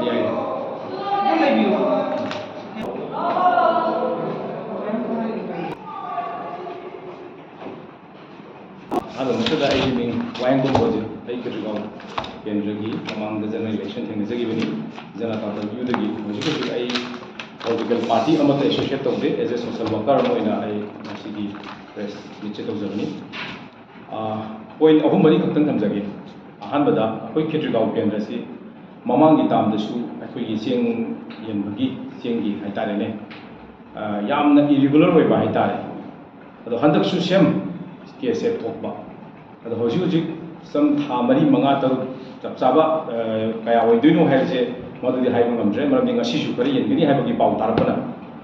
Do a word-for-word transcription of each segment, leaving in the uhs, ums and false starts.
ꯌꯥꯏ꯫ ꯑꯍꯥꯟꯕ ꯃꯛꯇꯗ ꯑꯩꯒꯤ ꯃꯤꯡ ꯋꯥꯍꯦꯡꯕꯝ ꯔꯣꯖꯤꯠ, ꯑꯩ ꯈꯦꯇ꯭ꯔꯤꯒꯥꯎ ꯀꯦꯟꯗ꯭ꯔꯒꯤ ꯃꯃꯥꯡꯗ ꯖꯦꯅꯔꯦꯜ ꯏꯂꯦꯛꯁꯟ ꯊꯦꯡꯅꯖꯈꯤꯕꯅꯤ꯫ ꯖꯅꯇꯥ ꯗꯜ ꯌꯨꯗꯒꯤ꯫ ꯍꯧꯖꯤꯛ ꯍꯧꯖꯤꯛ ꯑꯩ ꯄꯣꯂꯤꯇꯤꯀꯦꯜ ꯄꯥꯔꯇꯤ ꯑꯃꯠꯇ ꯑꯦꯁꯣꯁꯤꯌꯦꯠ ꯇꯧꯗꯦ꯫ ꯑꯦꯖ ꯑꯦ ꯁꯣꯁꯦꯜ ꯋꯥꯔꯀꯔ ꯑꯃ ꯑꯣꯏꯅ ꯑꯩ ꯉꯁꯤꯒꯤ ꯄ꯭ꯔꯦꯁ ꯃꯤꯠꯁꯦ ꯇꯧꯖꯕꯅꯤ꯫ ꯄꯣꯏꯟ ꯑꯍꯨꯝ ꯃꯔꯤ ꯈꯛꯇꯪ ꯊꯝꯖꯒꯦ꯫ ꯑꯍꯥꯟꯕꯗ, ꯑꯩꯈꯣꯏ ꯈꯦꯇ꯭ꯔꯤꯒꯥꯎ ꯀꯦꯟꯗ꯭ꯔꯁꯤ ꯃꯃꯥꯡꯒꯤ ꯇꯥꯝꯗꯁꯨ ꯑꯩꯈꯣꯏꯒꯤ ꯆꯦꯡ ꯌꯦꯟꯕꯒꯤ, ꯆꯦꯡꯒꯤ ꯍꯥꯏꯇꯥꯔꯦꯅꯦ, ꯌꯥꯝꯅ ꯏꯔꯤꯒꯨꯂꯔ ꯑꯣꯏꯕ ꯍꯥꯏꯇꯥꯔꯦ꯫ ꯑꯗꯣ ꯍꯟꯗꯛꯁꯨ ꯁꯦꯝ ꯀꯦꯁꯁꯦ ꯊꯣꯛꯄ꯫ ꯑꯗꯣ ꯍꯧꯖꯤꯛ ꯍꯧꯖꯤꯛ ꯁꯝ ꯊꯥ ꯃꯔꯤ, ꯃꯉꯥ, ꯇꯔꯨꯛ ꯆꯞ ꯆꯥꯕ ꯀꯌꯥ ꯑꯣꯏꯗꯣꯏꯅꯣ ꯍꯥꯏꯕꯁꯦ ꯃꯗꯨꯗꯤ ꯍꯥꯏꯕ ꯉꯝꯗ꯭ꯔꯦ, ꯃꯔꯝꯗꯤ ꯉꯁꯤꯁꯨ ꯈꯔ ꯌꯦꯟꯒꯅꯤ ꯍꯥꯏꯕꯒꯤ ꯄꯥꯎ ꯇꯥꯔꯛꯄꯅ꯫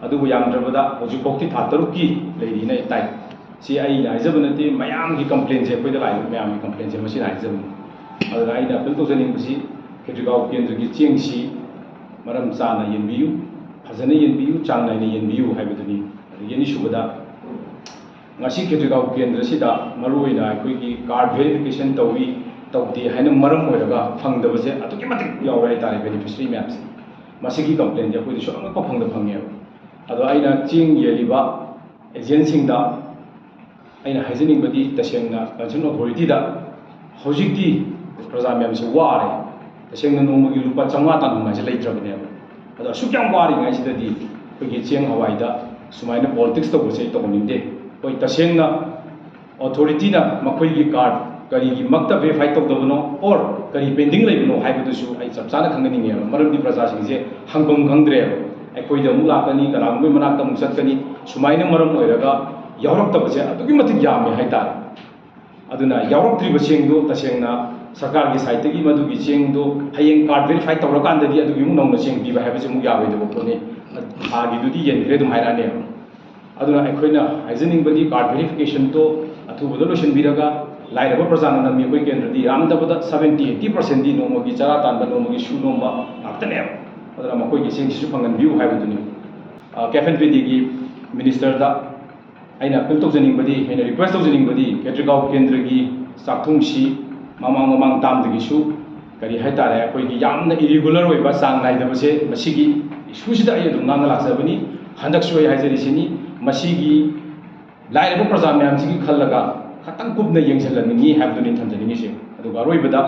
ꯑꯗꯨꯕꯨ ꯌꯥꯝꯗ꯭ꯔꯕꯗ ꯍꯧꯖꯤꯛꯐꯥꯎꯗꯤ ꯊꯥ ꯇꯔꯨꯛꯀꯤ ꯂꯩꯔꯤꯅ ꯇꯥꯏ꯫ ꯁꯤ ꯑꯩꯅ ꯍꯥꯏꯖꯕ ꯅꯠꯇꯦ, ꯃꯌꯥꯝꯒꯤ ꯀꯝꯄ꯭ꯂꯦꯟꯁꯦ, ꯑꯩꯈꯣꯏꯗ ꯂꯥꯛꯏꯕ ꯃꯌꯥꯝꯒꯤ ꯀꯝꯄ꯭ꯂꯦꯟꯁꯦ ꯃꯁꯤꯅ ꯍꯥꯏꯖꯕꯅꯤ꯫ ꯑꯗꯨꯅ ꯑꯩꯅ ꯑꯄꯤꯜ ꯇꯧꯖꯅꯤꯡꯕꯁꯤ, ꯈꯦꯇ꯭ꯔꯤꯒꯥꯎ ꯀꯦꯟꯗ꯭ꯔꯒꯤ ꯆꯦꯡꯁꯤ ꯃꯔꯝ ꯆꯥꯅ ꯌꯦꯟꯕꯤꯌꯨ, ꯐꯖꯅ ꯌꯦꯟꯕꯤꯌꯨ, ꯆꯥꯡ ꯅꯥꯏꯅ ꯌꯦꯟꯕꯤꯌꯨ ꯍꯥꯏꯕꯗꯨꯅꯤ꯫ ꯑꯗꯒꯤ ꯑꯅꯤꯁꯨꯕꯗ, ꯉꯁꯤ ꯈꯦꯇ꯭ꯔꯤꯒꯥꯎ ꯀꯦꯟꯗ꯭ꯔꯁꯤꯗ ꯃꯔꯨꯑꯣꯏꯅ ꯑꯩꯈꯣꯏꯒꯤ ꯀꯥꯔꯗ ꯚꯦꯔꯤꯐꯤꯀꯦꯁꯟ ꯇꯧꯏ, ꯇꯧꯗꯦ ꯍꯥꯏꯅ ꯃꯔꯝ ꯑꯣꯏꯔꯒ ꯐꯪꯗꯕꯁꯦ ꯑꯗꯨꯛꯀꯤ ꯃꯇꯤꯛ ꯌꯥꯎꯔꯦ ꯍꯥꯏꯇꯥꯔꯦ, ꯕꯦꯅꯤꯐꯤꯁꯔꯤ ꯃꯌꯥꯝꯁꯦ꯫ ꯃꯁꯤꯒꯤ ꯀꯝꯄ꯭ꯂꯦꯟꯗꯤ ꯑꯩꯈꯣꯏꯗꯁꯨ ꯑꯉꯛꯄ ꯐꯪꯗ ꯐꯪꯉꯦꯕ꯫ ꯑꯗꯣ ꯑꯩꯅ ꯆꯦꯡ ꯌꯦꯜꯂꯤꯕ ꯑꯦꯖꯦꯟꯁꯤꯡꯗ ꯑꯩꯅ ꯍꯥꯏꯖꯅꯤꯡꯕꯗꯤ, ꯇꯁꯦꯡꯅ ꯀꯟꯁꯔꯟ ꯑꯣꯊꯣꯔꯤꯇꯤꯗ ꯍꯧꯖꯤꯛꯇꯤ ꯄ꯭ꯔꯖꯥ ꯃꯌꯥꯝꯁꯦ ꯋꯥꯔꯦ꯫ ꯇꯁꯦꯡꯅ ꯅꯣꯡꯃꯒꯤ ꯂꯨꯄꯥ ꯆꯥꯝꯃꯉꯥ ꯇꯥꯟꯐꯝ ꯍꯥꯏꯁꯦ ꯂꯩꯇ꯭ꯔꯕꯅꯦꯕ꯫ ꯑꯗꯣ ꯑꯁꯨꯛ ꯌꯥꯝ ꯋꯥꯔꯤꯉꯩꯁꯤꯗꯗꯤ ꯑꯩꯈꯣꯏꯒꯤ ꯆꯦꯡ ꯍꯋꯥꯏꯗ ꯁꯨꯃꯥꯏꯅ ꯄꯣꯂꯤꯇꯤꯛꯁ ꯇꯧꯕꯁꯦ ꯑꯩ ꯇꯧꯍꯟꯅꯤꯡꯗꯦ꯫ ꯍꯣꯏ, ꯇꯁꯦꯡꯅ ꯑꯣꯊꯣꯔꯤꯇꯤꯅ ꯃꯈꯣꯏꯒꯤ ꯀꯥꯔꯗ ꯀꯔꯤꯒꯤꯃꯛꯇ ꯚꯦꯔꯤꯐꯥꯏ ꯇꯧꯗꯕꯅꯣ, ꯑꯣꯔ ꯀꯔꯤ ꯄꯦꯟꯗꯤꯡ ꯂꯩꯕꯅꯣ ꯍꯥꯏꯕꯗꯨꯁꯨ ꯑꯩ ꯆꯞ ꯆꯥꯅ ꯈꯪꯍꯟꯅꯤꯡꯉꯦꯕ꯫ ꯃꯔꯝꯗꯤ ꯄ꯭ꯔꯖꯥꯁꯤꯡꯁꯦ ꯍꯪꯐꯝ ꯈꯪꯗ꯭ꯔꯦꯕ꯫ ꯑꯩꯈꯣꯏꯗ ꯑꯃꯨꯛ ꯂꯥꯛꯀꯅꯤ, ꯀꯅꯥꯒꯨꯝꯕꯒꯤ ꯃꯅꯥꯛꯇ ꯑꯃꯨꯛ ꯆꯠꯀꯅꯤ, ꯁꯨꯃꯥꯏꯅ ꯃꯔꯝ ꯑꯣꯏꯔꯒ ꯌꯥꯎꯔꯛꯇꯕꯁꯦ ꯑꯗꯨꯛꯀꯤ ꯃꯇꯤꯛ ꯌꯥꯝꯃꯦ ꯍꯥꯏꯇꯥꯔꯦ꯫ ꯑꯗꯨꯅ ꯌꯥꯎꯔꯛꯇ꯭ꯔꯤꯕꯁꯤꯡꯗꯨ ꯇꯁꯦꯡꯅ ꯁꯔꯀꯥꯔꯒꯤ ꯁꯥꯏꯠꯇꯒꯤ ꯃꯗꯨꯒꯤ ꯆꯦꯡꯗꯨ ꯍꯌꯦꯡ ꯀꯥꯔꯗ ꯚꯦꯔꯤꯐꯥꯏ ꯇꯧꯔꯀꯥꯟꯗꯗꯤ ꯑꯗꯨꯒꯤ ꯑꯃꯨꯛ ꯅꯧꯅ ꯆꯦꯡ ꯄꯤꯕ ꯍꯥꯏꯕꯁꯤ ꯑꯃꯨꯛ ꯌꯥꯔꯣꯏꯗꯕ ꯄꯣꯠꯅꯤ꯫ ꯊꯥꯒꯤꯗꯨꯗꯤ ꯌꯦꯟꯈ꯭ꯔꯦ ꯑꯗꯨꯝ ꯍꯥꯏꯔꯛꯑꯅꯦꯕ꯫ ꯑꯗꯨꯅ ꯑꯩꯈꯣꯏꯅ ꯍꯥꯏꯖꯅꯤꯡꯕꯗꯤ, ꯀꯥꯔꯗ ꯚꯦꯔꯤꯐꯤꯀꯦꯁꯟꯗꯣ ꯑꯊꯨꯕꯗ ꯂꯣꯏꯁꯤꯟꯕꯤꯔꯒ, ꯂꯥꯏꯔꯕ ꯄ꯭ꯔꯖꯥꯅ ꯅꯝꯃꯤ ꯑꯩꯈꯣꯏ ꯀꯦꯟꯗ꯭ꯔꯗꯤ ꯌꯥꯝꯗꯕꯗ ꯁꯕꯦꯟꯇꯤ ꯑꯩꯠꯇꯤ ꯄꯥꯔꯁꯦꯟꯗꯤ ꯅꯣꯡꯃꯒꯤ ꯆꯔꯥ ꯇꯥꯟꯕ, ꯅꯣꯡꯃꯒꯤ ꯁꯨ ꯅꯣꯝꯕ ꯉꯥꯛꯇꯅꯦꯕ꯫ ꯑꯗꯨꯅ ꯃꯈꯣꯏꯒꯤ ꯆꯦꯡꯁꯤꯁꯨ ꯐꯪꯍꯟꯕꯤꯌꯨ ꯍꯥꯏꯕꯗꯨꯅꯤ꯫ ꯀꯦꯐ ꯑꯦꯟ ꯄꯤ ꯗꯤꯒꯤ ꯃꯤꯅꯤꯁꯇꯔꯗ ꯑꯩꯅ ꯑꯄꯤꯜ ꯇꯧꯖꯅꯤꯡꯕꯗꯤ, ꯑꯩꯅ ꯔꯤꯀ꯭ꯋꯦꯁ ꯇꯧꯖꯅꯤꯡꯕꯗꯤ, ꯈꯦꯇ꯭ꯔꯤꯒꯥꯎ ꯀꯦꯟꯗ꯭ꯔꯒꯤ ꯆꯥꯛꯊꯨꯡꯁꯤ ꯃꯃꯥꯡ ꯃꯃꯥꯡ ꯇꯥꯝꯗꯒꯤꯁꯨ ꯀꯔꯤ ꯍꯥꯏꯇꯥꯔꯦ, ꯑꯩꯈꯣꯏꯒꯤ ꯌꯥꯝꯅ ꯏꯔꯤꯒꯨꯂꯔ ꯑꯣꯏꯕ, ꯆꯥꯡ ꯅꯥꯏꯗꯕꯁꯦ, ꯃꯁꯤꯒꯤ ꯏꯁꯨꯁꯤꯗ ꯑꯩ ꯑꯗꯨꯝ ꯉꯥꯡꯅ ꯂꯥꯛꯆꯕꯅꯤ꯫ ꯍꯟꯗꯛꯁꯨ ꯑꯩ ꯍꯥꯏꯖꯔꯤꯁꯤꯅꯤ, ꯃꯁꯤꯒꯤ ꯂꯥꯏꯔꯕ ꯄ꯭ꯔꯖꯥ ꯃꯌꯥꯝꯁꯤꯒꯤ ꯈꯜꯂꯒ ꯈꯇꯪ ꯀꯨꯞꯅ ꯌꯦꯡꯁꯤꯜꯍꯟꯅꯤꯡꯉꯤ ꯍꯥꯏꯕꯗꯨꯅꯤ ꯊꯝꯖꯅꯤꯡꯉꯤꯁꯦ꯫ ꯑꯗꯨꯒ ꯑꯔꯣꯏꯕꯗ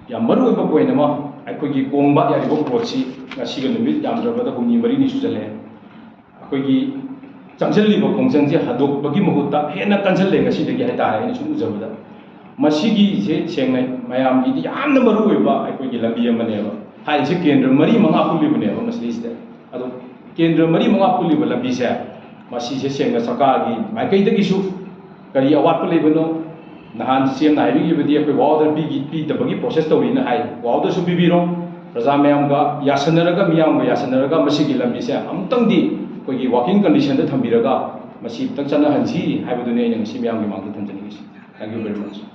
ꯌꯥꯝ ꯃꯔꯨ ꯑꯣꯏꯕ ꯄꯣꯏꯟ ꯑꯃ, ꯑꯩꯈꯣꯏꯒꯤ ꯀꯣꯡꯕ ꯌꯥꯏꯔꯤꯄꯣꯛ ꯔꯣꯗꯁꯤ ꯉꯁꯤꯒ ꯅꯨꯃꯤꯠ ꯌꯥꯝꯗ꯭ꯔꯕꯗ ꯍꯨꯝꯅꯤ ꯃꯔꯤꯅꯤ ꯁꯨꯖꯜꯂꯛꯑꯦ꯫ ꯑꯩꯈꯣꯏꯒꯤ ꯆꯪꯁꯤꯜꯂꯤꯕ ꯈꯣꯡꯖꯪꯁꯦ ꯍꯟꯗꯣꯛꯄꯒꯤ ꯃꯍꯨꯠꯇ ꯍꯦꯟꯅ ꯀꯟꯁꯤꯜꯂꯦ ꯉꯁꯤꯗꯒꯤ ꯍꯥꯏꯇꯥꯔꯦ, ꯑꯩꯅ ꯁꯨꯝ ꯎꯖꯕꯗ꯫ ꯃꯁꯤꯒꯤꯁꯦ ꯁꯦꯡꯅ ꯃꯌꯥꯝꯒꯤꯗꯤ ꯌꯥꯝꯅ ꯃꯔꯨ ꯑꯣꯏꯕ ꯑꯩꯈꯣꯏꯒꯤ ꯂꯝꯕꯤ ꯑꯃꯅꯦꯕ꯫ ꯍꯥꯏꯔꯤꯁꯦ ꯀꯦꯟꯗ꯭ꯔ ꯃꯔꯤ ꯃꯉꯥ ꯄꯨꯜꯂꯤꯕꯅꯦꯕ ꯃꯁꯤꯗꯩꯁꯤꯗ꯫ ꯑꯗꯣ ꯀꯦꯟꯗ꯭ꯔ ꯃꯔꯤ ꯃꯉꯥ ꯄꯨꯜꯂꯤꯕ ꯂꯝꯕꯤꯁꯦ, ꯃꯁꯤꯁꯦ ꯁꯦꯡꯅ ꯁꯔꯀꯥꯔꯒꯤ ꯃꯥꯏꯀꯩꯗꯒꯤꯁꯨ ꯀꯔꯤ ꯑꯋꯥꯠꯄ ꯂꯩꯕꯅꯣ? ꯅꯍꯥꯟ ꯁꯤ ꯑꯦꯝꯅ ꯍꯥꯏꯕꯤꯈꯤꯕꯗꯤ ꯑꯩꯈꯣꯏ ꯋꯥꯑꯣꯗ ꯄꯤꯈꯤ-, ꯄꯤꯗꯕꯒꯤ ꯄ꯭ꯔꯣꯁꯦꯁ ꯇꯧꯔꯤꯅ ꯍꯥꯏ꯫ ꯋꯥꯑꯣꯗꯁꯨ ꯄꯤꯕꯤꯔꯣ, ꯄ꯭ꯔꯖꯥ ꯃꯌꯥꯝꯒ ꯌꯥꯁꯟꯅꯔꯒ, ꯃꯤꯌꯥꯝꯒ ꯌꯥꯁꯟꯅꯔꯒ ꯃꯁꯤꯒꯤ ꯂꯝꯕꯤꯁꯦ ꯑꯃꯨꯛꯇꯪꯗꯤ ꯑꯩꯈꯣꯏꯒꯤ ꯋꯥꯔꯀꯤꯡ ꯀꯟꯗꯤꯁꯟꯗ ꯊꯝꯕꯤꯔꯒ ꯃꯁꯤ ꯑꯃꯨꯛꯇꯪ ꯆꯠꯅꯍꯟꯁꯤ ꯍꯥꯏꯕꯗꯨꯅꯤ ꯑꯩꯅ ꯉꯁꯤ ꯃꯤꯌꯥꯝꯒꯤ ꯃꯥꯡꯗ ꯊꯝꯖꯅꯤꯡꯉꯤꯁꯤ꯫ Thank you very much.